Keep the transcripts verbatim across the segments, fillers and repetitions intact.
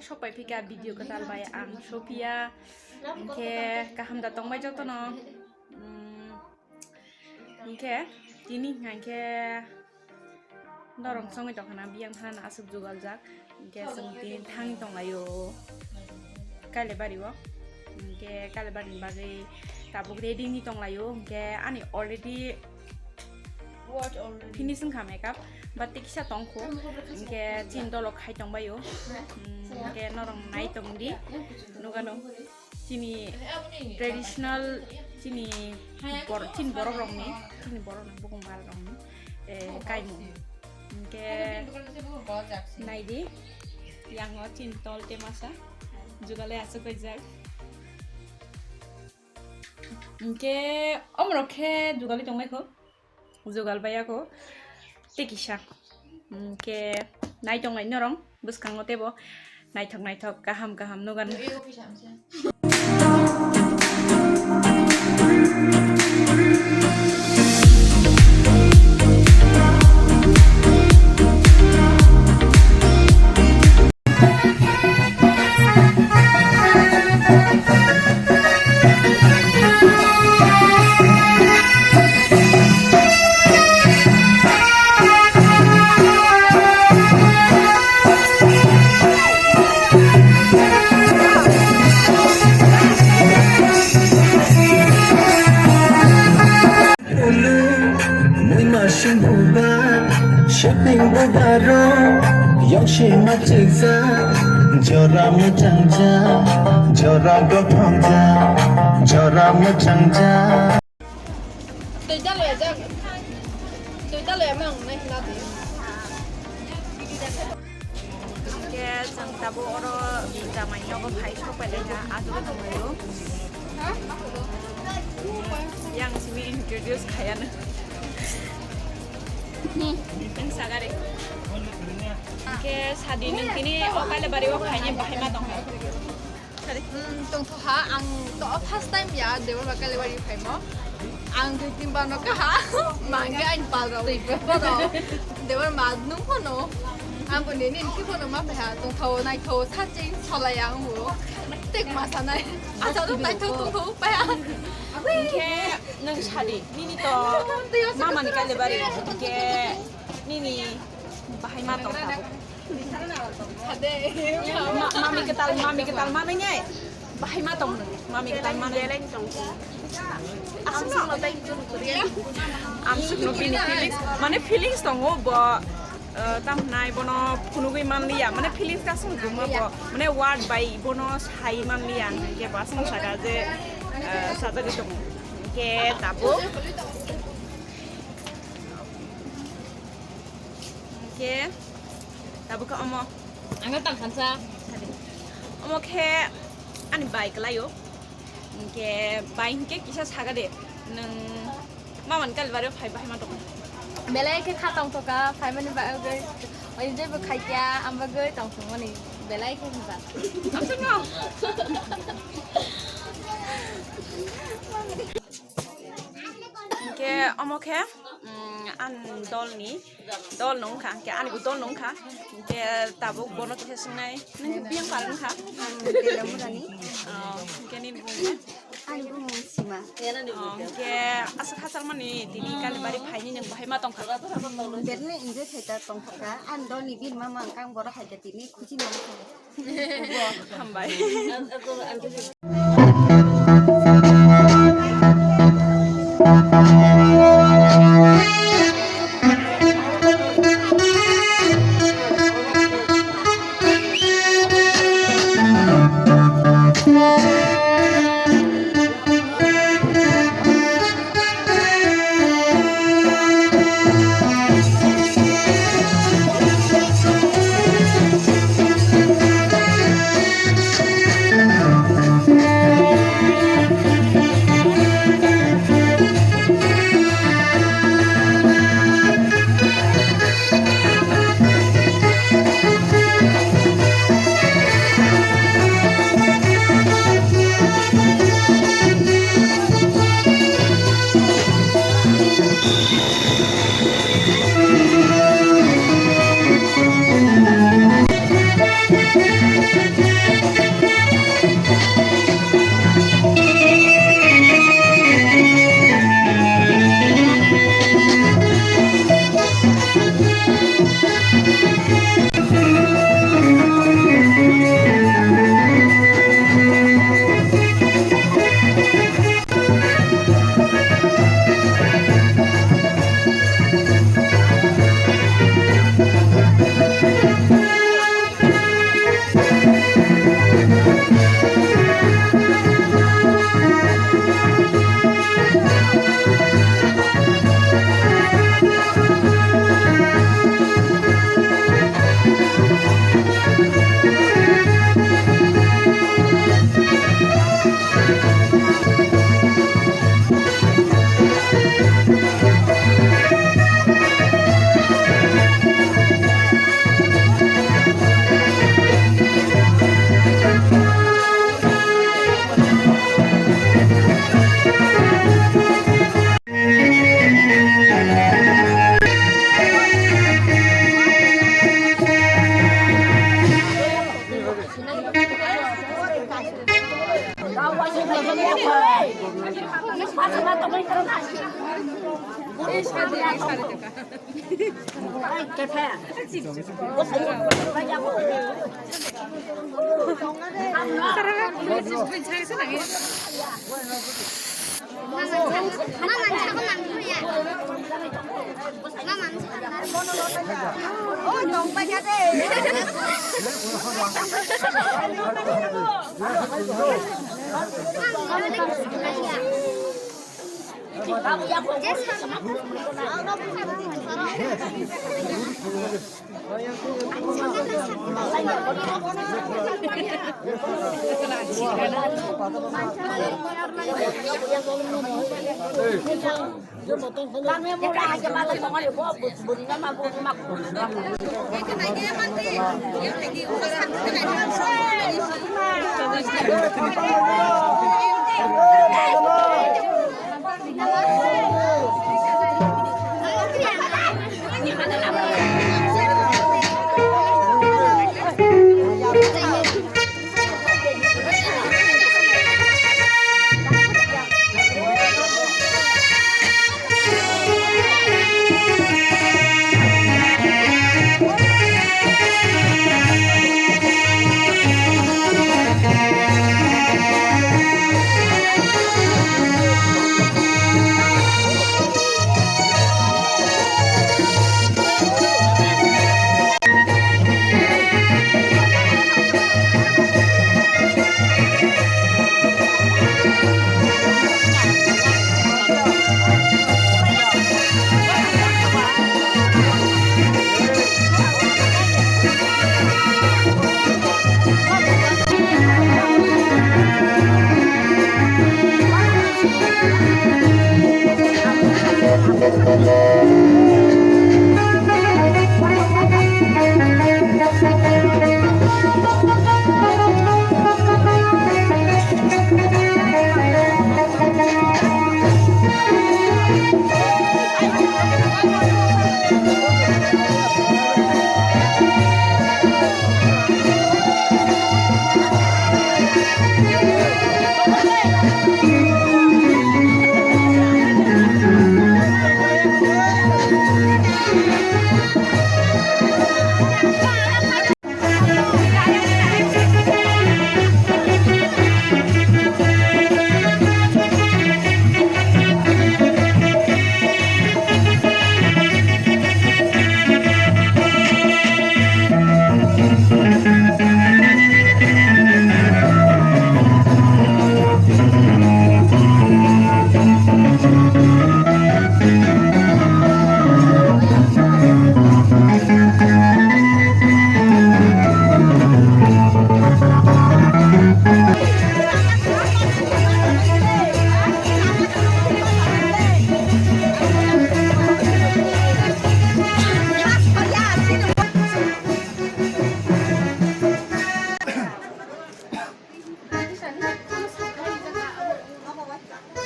Sok pai phika video kwtal bai ang Sophia. Hwnkhe kaham da tongbai jotono. Mm, hwnkhe tini hwnkhe norok songwi tongkhana biyang thanana aswk jugaljak. Hwnkhe chwng tini thangwi tonglaio Kailabari o. Hwnkhe Kailabari ni bagwi tabuk ready ni tonglaio. Hwnkhe ani already finish wngkha makeup, but tei kisa tongkho. Hwnkhe chini dolo khai tongbaio. Hmm, hwnkhe norok nai tongdi, nukano chini traditional, chini bor-, chini borok rokni, chini borok rokni bukung bar rokni, eh, kaimung. Hwnkhe naidi, yango chini tol te masa, jugalai aswk kaijak. Hwnkhe omorok khe jugalwi tongbaikho, jugal baiya kho tei kisa. Hwnkhe nai tongnai norok bwskango teibo naithok naithok kaham kaham nugan. Ulu, muima singbuba, shopping buba ro, yongsi machikja, jora muchangja, jora gothokja, jora muchangja. Twi dalo ya jak. Twi dalo ya mang nai hina di. Hwnkhe chwng tabuk oro jamai nogo phai sok pai laikha, asugwi tonglaio. Yang simi introduce khaiano. Nwng sagari. Hwnkhe sadi nwng tini o Kailabari o phainai bahai ma tongkha? Hmm, tongthoha, ang to first time ya Debolba Kailabari phaimo. Ang dui tin bar no kaha, mangge ain pal rok. Bono Debolba nung phano. Ang bo nini niki phano ma phaha, tongtho, naitho, saching, solai ang bo. Tek ma sanai. Asa do naitho, tongtho, phaha. Hwnkhe nwng sadi, nini to mama ni Kailabari, hwnkhe nini bahai ma tong tabuk. Ma-, mami kwtal, mami kwtal manwi nai. Bahai ma tong nung, mami kwtal manwi. Aswkno. Amsukno bini feelings, mane feelings tongo bo, eh, tam hwnai bono phunugwi manliya, mane feelings kasung juma bo, mane word bai bono sai manliya, hwnkhe bo aswkno saka je, eh, sajagwi tongo. Hwnkhe tabuk. Hwnkhe tabuk khe omo. Ang tang khansa. Omo khe ani bai kwlaio. Hwnkhe bai hwnkhe kisa saga de. Nwng mamani Kailabari phai bahai ma tong. Belai khe kha tong thoka, phaimani bagwi. Oi jebo khaikya, ang bagwi tong thwngmani. Belai khe hwnba. Aswkno. Hwnkhe omo khe, mm, ani dolni, dol no wngkha, hwnkhe ani bo dol no wngkha, hwnkhe tabuk bono kisa swngnai, nwng biyang pal wngkha? Ang Delamurani. Oh, hwnkhe nini bumung? Ani bumung Sima. Oh, hwnkhe aswk hachal mani tini Kailabari phaini nwng bahai ma tongkha? Berni enjoy khaita tongkha, ani dolni bini mama wngkha, ang borok khaita tini khuchi nangkha. Hambai.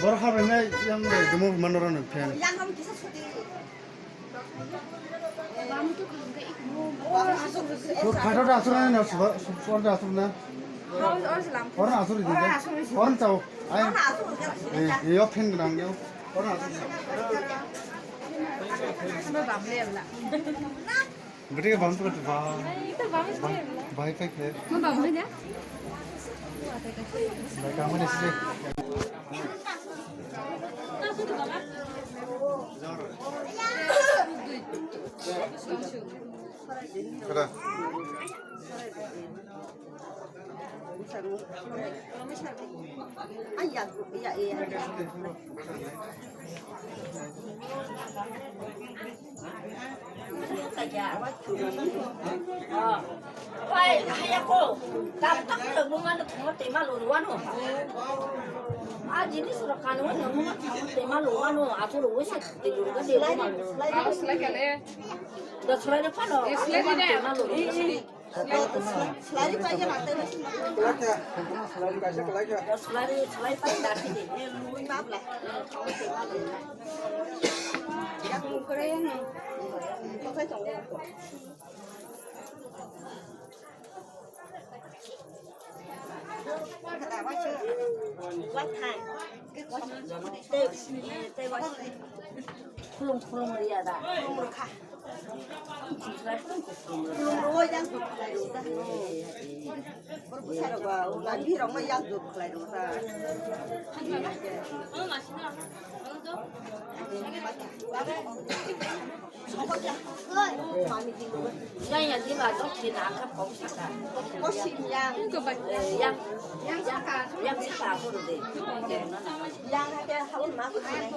Boro kha bai nai yang bai demo manoro nang phen. Khato da asur na, suar da asur na. Or na asur di. Or chao. Ai. Eh, yo phen nang yo. Or na asur. Bete bam tu ba. Bai kai ke. Bai kamu ni sih. Kada. Pai, haya ko. Tam tak tak bunga na thong te ma lo ruano. A jini sura kanu na bunga thong te ma lo ruano. A tu ro se te lo ga de bunga. Slide, slide. Da slide pa lo. Slide de. Te ma lo. Khulum khulum riya da. Khulum rw yang duk khlai rw da. Bwsarok ba, ulan birok no yang duk khlai rw da. Yang yang lima dok di nangkap kau saka. Yang yang yang saka aku deh. Yang ada haun mah aku sini.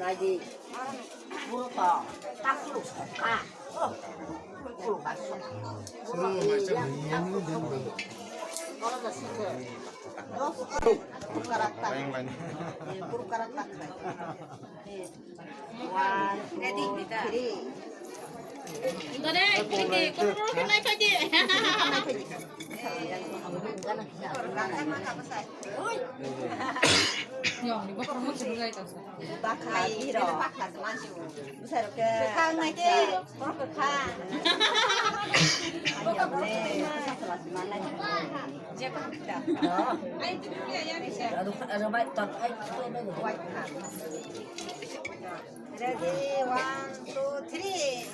Naidi, puro to, takhuk sokha. Oh, puro ba sokha. Oro da sikhe. Dos, puro karak tak. Puro karak tak. One, two, three. Dore, kiri, kiri, kiri, kiri, nai phaidi. Yong, ni bokor mo churu lai ta sa. Bakha, biro. Bakha, semanju. Besar ke. Bakha, nai te. Bokor kha. Ayam le. Semanai. Jepang kita. Ayo, ayo, baik, tot, ayo, ayo, ayo. White kha. Ready, one, two, three.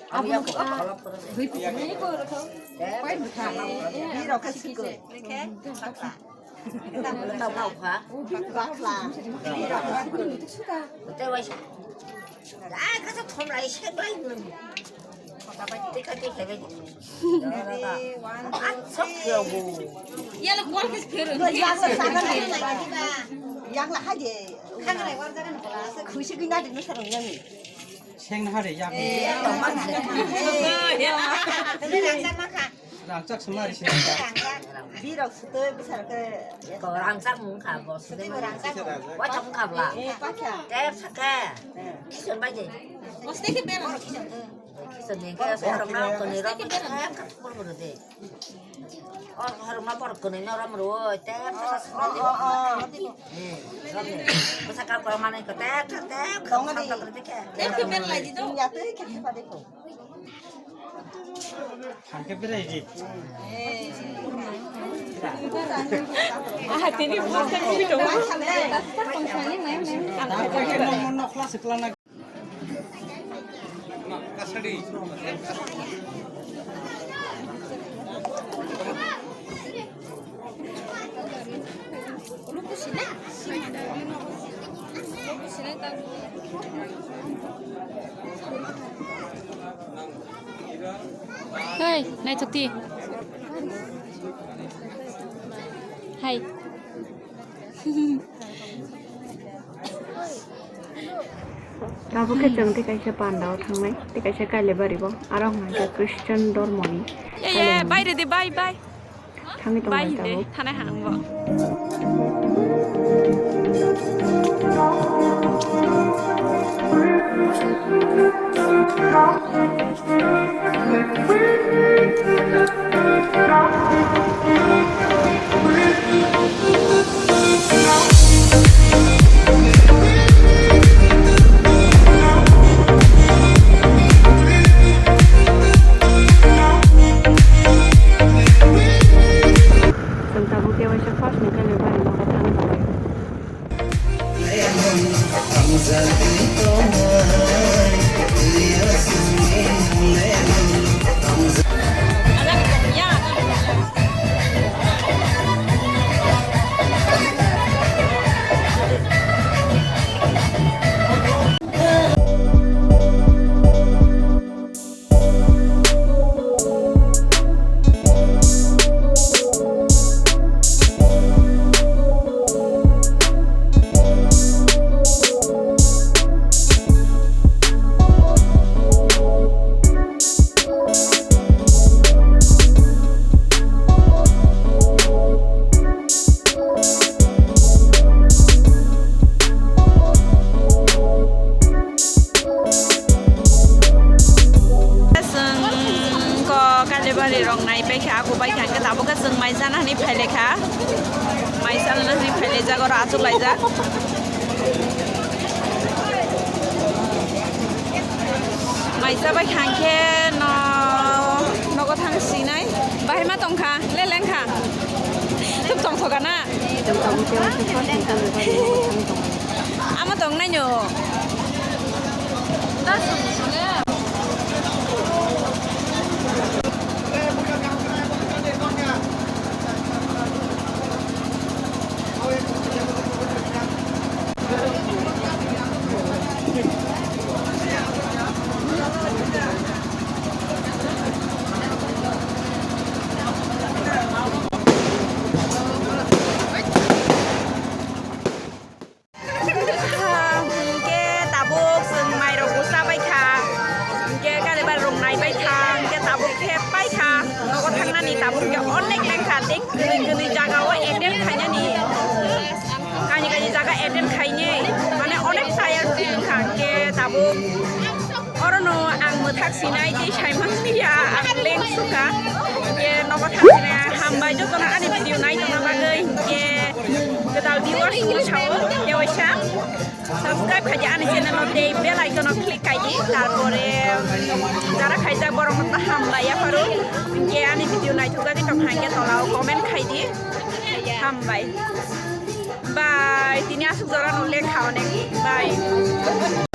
Abang, ah, hui pukul ni ko rokho. Pai bukha. Ni rokha sikhe. Likhe, bakla. Bakla. Bakla. Ni rokha sikhe. Ai, kasa thom lai, sek lai nung. Teka, teka, teka. Ready, one, two, three. Yala, kuar kis phero. Yang la sana lai. Yang la haje. Khang lai, war jaga na pala. Khushi gina de nusarong nani. Seng na hare, yang. Eh, yang la haje. Eh, yang la haje. Rangchak sumari sini. Birok sutoi bwsarok khe. Ko rangchak mung kha bo sutoi. Sutoi bo rangchak mung. Waitham kha bla. Eh, pakha. Tep sakhe. Eh. Kison bai de. Mostek khe bera. Kison de khe sorong na koni ro. Tep kha bor bor de. O sorong na bor koni no ram ro. Tep sakhe. Oh, oh, oh. Eh, ram de. Bwsa ka ko mane ko tep tep. Dong de. Tep khe bera lai di do. Ya tei khe khe pa de ko. Thangkhe berai di. Aha, tini bukan gitu. Ang kaya mo mo nok class klana. Kasari. Hei, naithok di. Hai. Tabuk khe chwng tei kaisa panda o thangnai, tei kaisa Kailabari bo. Aro hwnkha khe Christian dhormoni. Ye, ye, Kailabari. Bai rw di, bai, bai. Thangwi tongo bai tabuk. Bai hinde, thanai hang bo. Chwng tabuk khe waisa first ni Kailabari nogo thang tongo. Laijak oro achuk laijak. Maisa bai khang khe no nogo thang sinai. Bahai ma tong kha, le leng kha. Tum tong thoga na. Ama tong nai no. Hwnkhe tabuk chwng mairok bo chabai kha, hwnkhe karibar rok naibai kha, hwnkhe tabuk khe pai kha, nogo thangnani tabuk khe onek lengkha, tei kwnwi kwnwi jaga o attend khainani, kaini kaini jaga attend khainai, mane onek tired feel wngkha, hwnkhe tabuk. Orono ang mwthak sinai tei saimang ya, ang leng sukha. Hinkhe nogo thang sinai hambai jotono ani video nai tongna bagwi, hinkhe kwtal viewers no sao, tei waisa subscribe khaidi ani channel no tei bell icon no click khaidi, tarpore jara khaijak borok no hambai yapharo, hinkhe ani video naithok jagwi tong kha hinkhe tola o comment khaidi, hambai. Bye, tini aswk jora no lekha onek. Bye.